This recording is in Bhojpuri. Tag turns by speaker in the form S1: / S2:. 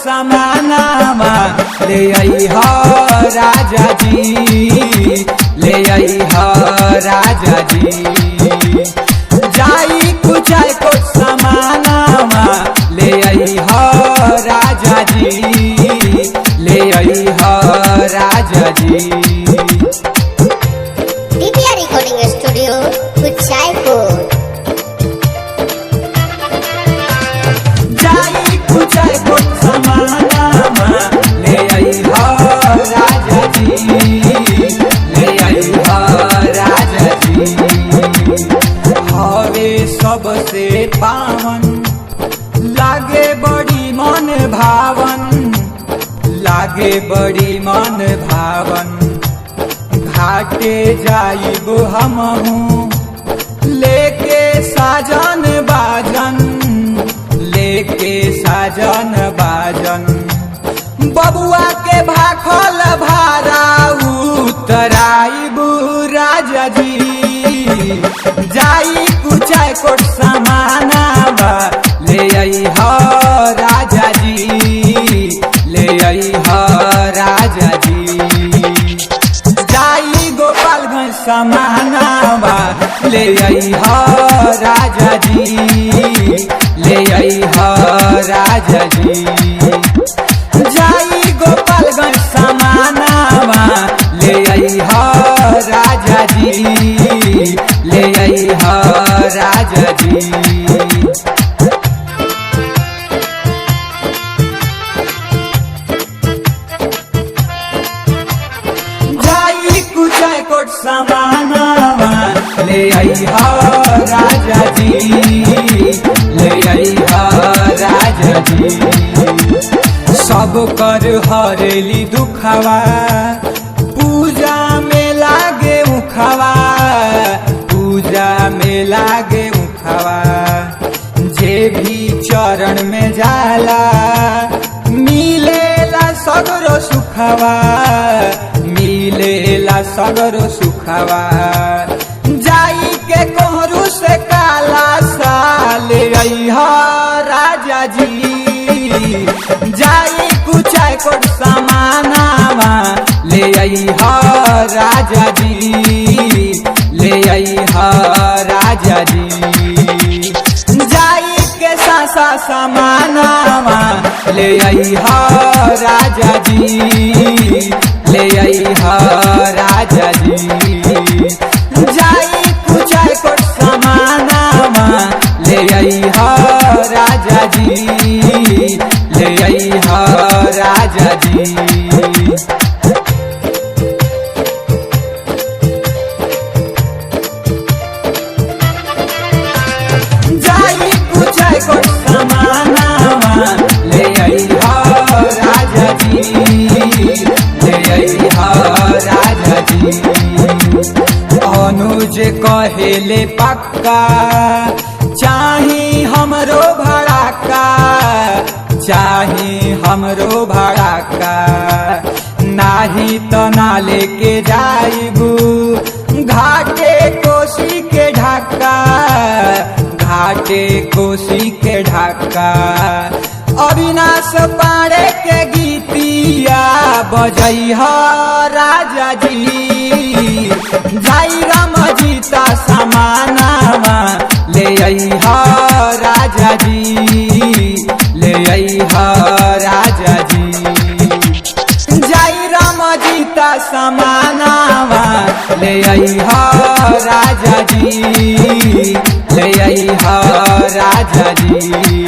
S1: समानामा ले आई हो राजा जी, ले आई हो राजा जी। जाई कुचाय कोट समानामा ले आई हो राजा जी, ले आई हो राजा जी।
S2: Divya recording studio Kuchaikot.
S1: जाई कुचाय कोट समानामा ले आई हो राजा जी, ले आई हो राजा जी। हवे सबसे पावन लागे बड़ी मन भावन, लागे बड़ी मन भावन। घाटे जाइब हमहू लेके साजन बाजन, लेके साजन बाजन। बबुआ के भाखल भारा उतराइब राजा जी। जाई कुचाय कोट समानावा ले आई हो राजा जी, ले आई हो राजा जी। जाई गोपालगंज समानावा ले आई हो राजा जी, ले आई हो राजा जी। जाई गोपालगंज समानावा ले आई हो राजा जी, ले आई हो राजा जी। जाई कुचाय कोट समानावा ले आई हो राजा जी, ले आई हो राजा जी। सब कर हरेली दुखवा पूजा में लागे उखवा, पूजा में लागे उखवा। जे भी चरण में जाला मिलेला सगरो सुखवा, मिलेला सगरो सुखवा। जाई के कोहरू से काला साल आई हो राजा जी। जाई कुचाय कोट समानावा ले आई हो राजा जी, ले आई हो राजा जी। जाई के सासा समानावा ले आई हो राजा जी, ले आई हो राजा जी। जाई कुचाय कोट समानावा ले आई हो राजा जी, ले आई हो राजा जी। जाई कुचाय कोट समानावा ले आई हो राजा जी, ले आई हो राजा जी। अनुज कहेले पक्का चाही हमरो भड़ाका, चाही हमरो भड़ाका। नाही त ना लेके जाइबू घाटे कोसी के ढाका, घाटे कोसी के ढाका। अविनाश पाड़े के गीतिया बजई हो राजा जी। जाई राम जीता समानावा ले आई हो राजा जी, ले आई हो राजा जी। जाई राम जीता समानावा ले आई हो राजा जी, ले आई हो राजा जी।